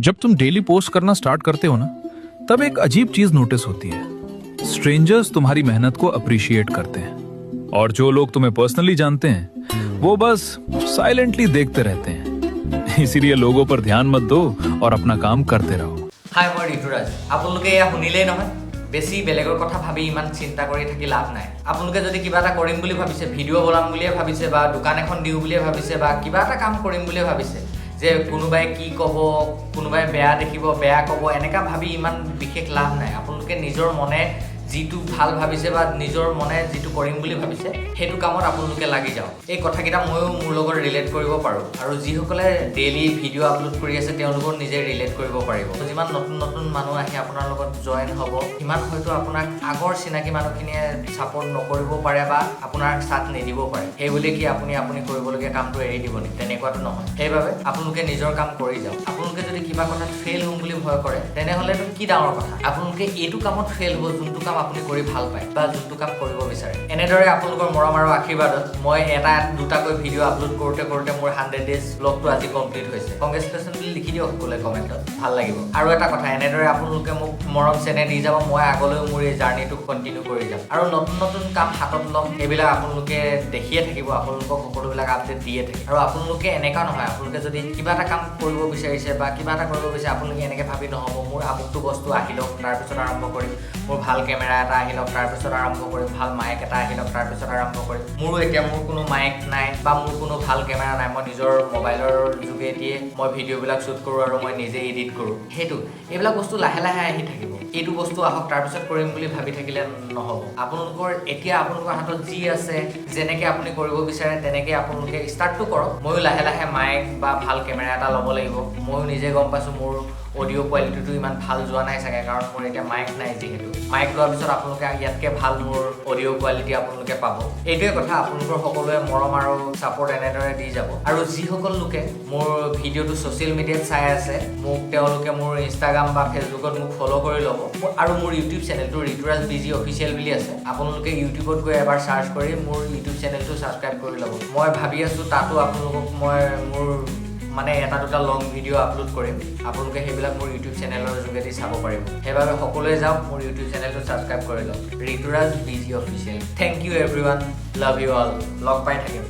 जब तुम daily post करना स्टार्ट करते हो ना, तब एक अजीब चीज नोटिस होती है। स्ट्रेंजर्स तुम्हारी मेहनत को अप्रिशिएट करते हैं और जो लोग तुम्हें पर्सनली जानते हैं, वो बस साइलेंटली देखते रहते हैं। इसीलिए लोगों पर ध्यान मत दो और अपना काम करते रहो। হাই, মই ঋতুৰাজ। আপোনালোকে এয়া শুনিলেই নহয়? বেছি বেলেগৰ কথা ভাবি ইমান চিন্তা কৰি থাকি লাভ নাই। আপোনালোকে যদি কিবা এটা কৰিম বুলি ভাবিছে, ভিডিঅ' বনাম বুলিয়ে ভাবিছে বা দোকান এখন দিওঁ বুলিয়ে ভাবিছে বা কিবা এটা কাম কৰিম বুলিয়ে ভাবিছে যে কোনোবাই কি ক'ব, কোনোবাই বেয়া দেখিব, বেয়া ক'ব, এনেকুৱা ভাবি ইমান বিশেষ লাভ নাই। আপোনালোকে নিজৰ মনে যিটো ভাল ভাবিছে বা নিজৰ মনে যিটো কৰিম বুলি ভাবিছে, সেইটো কামত আপোনালোকে লাগি যাওক। এই কথাকেইটা ময়ো মোৰ লগত ৰিলেট কৰিব পাৰোঁ আৰু যিসকলে ডেইলি ভিডিঅ' আপলোড কৰি আছে, তেওঁলোকেও নিজে ৰিলেট কৰিব পাৰিব। যিমান নতুন নতুন মানুহ আহি আপোনাৰ লগত জইন হ'ব, সিমান হয়তো আপোনাক আগৰ চিনাকি মানুহখিনিয়ে ছাপৰ্ট নকৰিব পাৰে বা আপোনাক চাথ নিদিব পাৰে। সেইবুলি কি আপুনি কৰিবলগীয়া কামটো এৰি দিব নেকি? তেনেকুৱাটো নহয়। সেইবাবে আপোনালোকে নিজৰ কাম কৰি যাওক। আপোনালোকে যদি কিবা কথাত ফেইল হ'ম বুলি ভয় কৰে, তেনেহ'লেনো কি ডাঙৰ কথা? আপোনালোকে এইটো কামত ফেইল হ'ব, যোনটো কাম আপুনি কৰি ভাল পায় বা যোনটো কাম কৰিব বিচাৰে। এনেদৰে আপোনালোকৰ মৰম আৰু আশীৰ্বাদত মই এটা দুটাকৈ ভিডিঅ' আপলোড কৰোঁতে কৰোঁতে মোৰ 100 ডেজ ব্লগটো আজি কমপ্লিট হৈছে। কংগ্ৰেচুলেশ্যন বুলি লিখি দিয়ক সকলোৱে কমেণ্টত, ভাল লাগিব। আৰু এটা কথা, এনেদৰে আপোনালোকে মোক মৰম চেনেহ দি যাব, মই আগলৈও মোৰ এই জাৰ্ণিটো কণ্টিনিউ কৰি যাম আৰু নতুন নতুন কাম হাতত ল'ম। সেইবিলাক আপোনালোকে দেখিয়ে থাকিব, আপোনালোকক সকলোবিলাক আপডেট দিয়ে থাকিম। আৰু আপোনালোকে এনেকুৱা নহয়, আপোনালোকে যদি কিবা এটা কাম কৰিব বিচাৰিছে বা কিবা এটা কৰিব বিচাৰিছে, আপোনালোকে এনেকৈ ভাবি নহ'ব, মোৰ আমুকটো বস্তু আহি লওক, তাৰপিছত আৰম্ভ কৰিম, মোৰ ভাল কেমেৰা এটা আহি লওক, তাৰপিছত আৰম্ভ কৰিম, ভাল মাইক এটা আহি লওক, তাৰপিছত আৰম্ভ কৰিম। মোৰো এতিয়া মোৰ কোনো মাইক নাই বা মোৰ কোনো ভাল কেমেৰা নাই। মই নিজৰ মোবাইলৰ যোগেদিয়ে মই ভিডিঅ'বিলাক শ্বুট কৰোঁ আৰু মই নিজে এডিট কৰোঁ। সেইটো এইবিলাক বস্তু লাহে লাহে আহি থাকিব। এইটো বস্তু আহক, তাৰপিছত কৰিম বুলি ভাবি থাকিলে নহ'ব। আপোনালোকৰ এতিয়া আপোনালোকৰ হাতত যি আছে, যেনেকৈ আপুনি কৰিব বিচাৰে, তেনেকৈ আপোনালোকে ষ্টাৰ্টটো কৰক। ময়ো লাহে লাহে মাইক বা ভাল কেমেৰা এটা ল'ব লাগিব। ময়ো নিজে গম পাইছোঁ, মোৰ অডিঅ' কোৱালিটিটো ইমান ভাল যোৱা নাই চাগে, কাৰণ মোৰ এতিয়া মাইক নাই যিহেতু। মাইক লোৱাৰ পিছত আপোনালোকে ইয়াতকৈ ভাল মোৰ অডিঅ' কোৱালিটি আপোনালোকে পাব। এইটোৱে কথা, আপোনালোকৰ সকলোৱে মৰম আৰু ছাপৰ্ট এনেদৰে দি যাব। আৰু যিসকল লোকে মোৰ ভিডিঅ'টো ছ'চিয়েল মিডিয়াত চাই আছে, মোক তেওঁলোকে মোৰ ইনষ্টাগ্ৰাম বা ফেচবুকত মোক ফ'ল' কৰি ল'ব। আৰু মোৰ ইউটিউব চেনেলটো ঋতুৰাজ বিজি অফিচিয়েল বুলি আছে। আপোনালোকে ইউটিউবত গৈ এবাৰ চাৰ্চ কৰি মোৰ ইউটিউব চেনেলটো ছাবস্ক্ৰাইব কৰি ল'ব। মই ভাবি আছোঁ, তাতো আপোনালোকক মই মোৰ মানে এটা দুটা লং ভিডিঅ' আপলোড কৰিম। আপোনালোকে সেইবিলাক মোৰ ইউটিউব চেনেলৰ যোগেদি চাব পাৰিব। সেইবাবে সকলোৱে যাওক, মোৰ ইউটিউব চেনেলটো ছাবস্ক্ৰাইব কৰি লওক, Rituraj busy official. Thank you everyone, love you all. লগ পাই থাকিম।